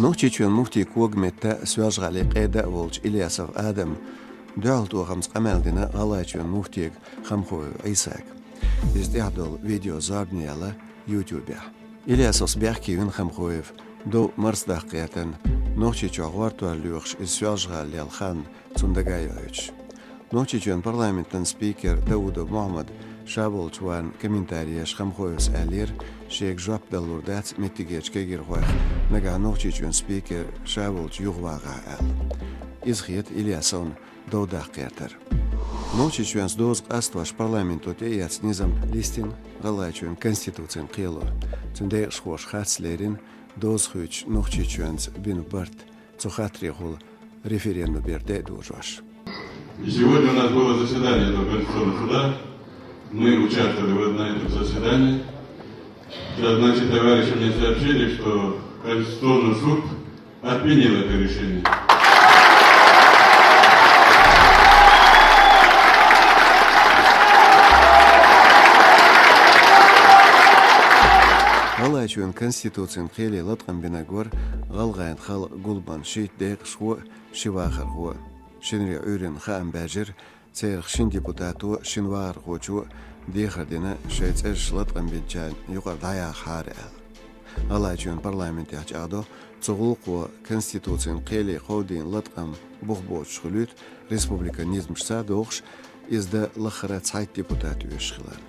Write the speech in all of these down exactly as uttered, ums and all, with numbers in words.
Нохчийчоьнан муфтийн когаметта, Соьлжа-ГӀалин къеда а волчу Ильясов Адама дуьхьалтохамца къамел дина ГӀалгӀайчоьнан муфтига Хамхоев Ӏийсага. Иза тӀехь долу видео зорбане яьлла YouTube-ехь. Ильясовс бехке вина Хамхоев, дов марсадаккха гӀертарна, Нохчийчохь гӀортор лоьхуш иза Соьлжа-ГӀала лелла хан цунна дага а йоуьйтуш. Нохчийчоьнан парламентан спикер Даудов Мухьаммада ша волчу варна комментари еш Хамхоевс аьллера, шега жоп далур дац меттигерчу кегийрхойх нагахь Нохчийчоьнан спикер ша волчу юхавагӀахь аьлла. Иза хета Ильясовна дов даккха гӀертар. Нохчийчоьнца доза къастош парламенто тӀеэцна низам листина ГӀалгӀайчоьнан Конституцин кхело. Цуьнан декъашхоша харц лерина доза хуьйцуш Нохчийчоьнца бина барт, цу хаттарехула референдум бер тӀе а дожош. И сегодня у нас было заседание этого Конституционного суда. Мы участвовали в этом заседании. Сейчас, значит, товарищи мне сообщили, что Конституционный суд отменил это решение. ГӀалгӀайчоьнан Конституцин кхеле латкъам бинарг вара гӀалгӀайн халкъан гулбан шийтта декъашхо а, ши вахархо а. Шинарин Ӏуьйранна хаам баьржира, церах шина депутато а, шина вахархочо а дехар дина, шайн цӀераш латкъам бинчарна юкъара дӀаяхьахьара аьлла. ГӀалгӀайчоьнан парламентехь чӀагӀдо, цу гӀуллакхо Конституцин кхеле кховдийна латкъам бух боцуш хуьлуьйту республикан низамашца а догӀуш, иза дан лаххара цхьайтта депутат оьшуш хиларна.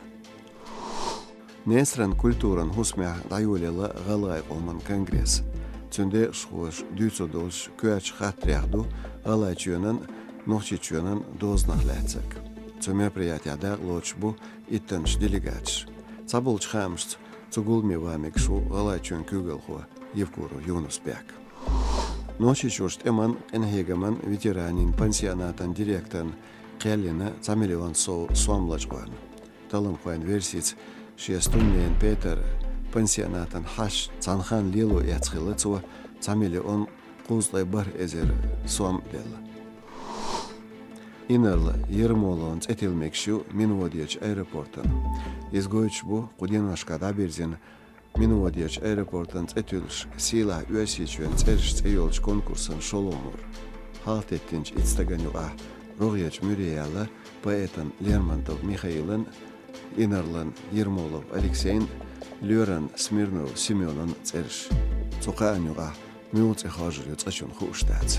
Несаран культуран хӀусамехь дӀайолаелла гӀалгӀайн къоман конгресс. Цуьнан декъашхоша дуьйцур долуш коьртачу хаттарех ду ГӀалгӀайчоьнан, Нохчийчоьнан дозанах лаьцнарг. Цу мероприятехь дакъалоцуш бу иттаннаш делегаташ. Цхьаболчу хаамашца, цу гуламе ван мегаш ву ГӀалгӀайчоьнан куьйгалхо Евкуров Юнус-Бек. Нохчийчуьрчу тӀеман, къинхьегаман ветеранийн пансионатан директорна кхел йина цхьа миллион сов сом лачкъорна. Талламхойн версица, шен стунненан Петаран пансионатан хьашт цхьана ханна лело эцна хилла цо цхьа миллион кхузткъе бархӀ эзар сом делла. Инарла Ермоловн цӀе тилла мегаш ю Минводерчу аэропортана. Иза гойтуш бу кху деношкахь дӀабирзина Минводерчу аэропортана цӀе туьллуш сийлахь Оьрсийчоьнан цӀераш цӀе йолчу конкурсан шолгӀа мур. Хьалхатеттинчу итт стагана юкъахь рогӀерчу муьре яьлла поэтан Лермонтов Михаилан, инарлан Ермолов Алексейн, лоьран Смирнов Семёнан цӀераш. Цу кхаанна юкъахь муьлха цӀе хоржур ю цкъачунна хууш дац.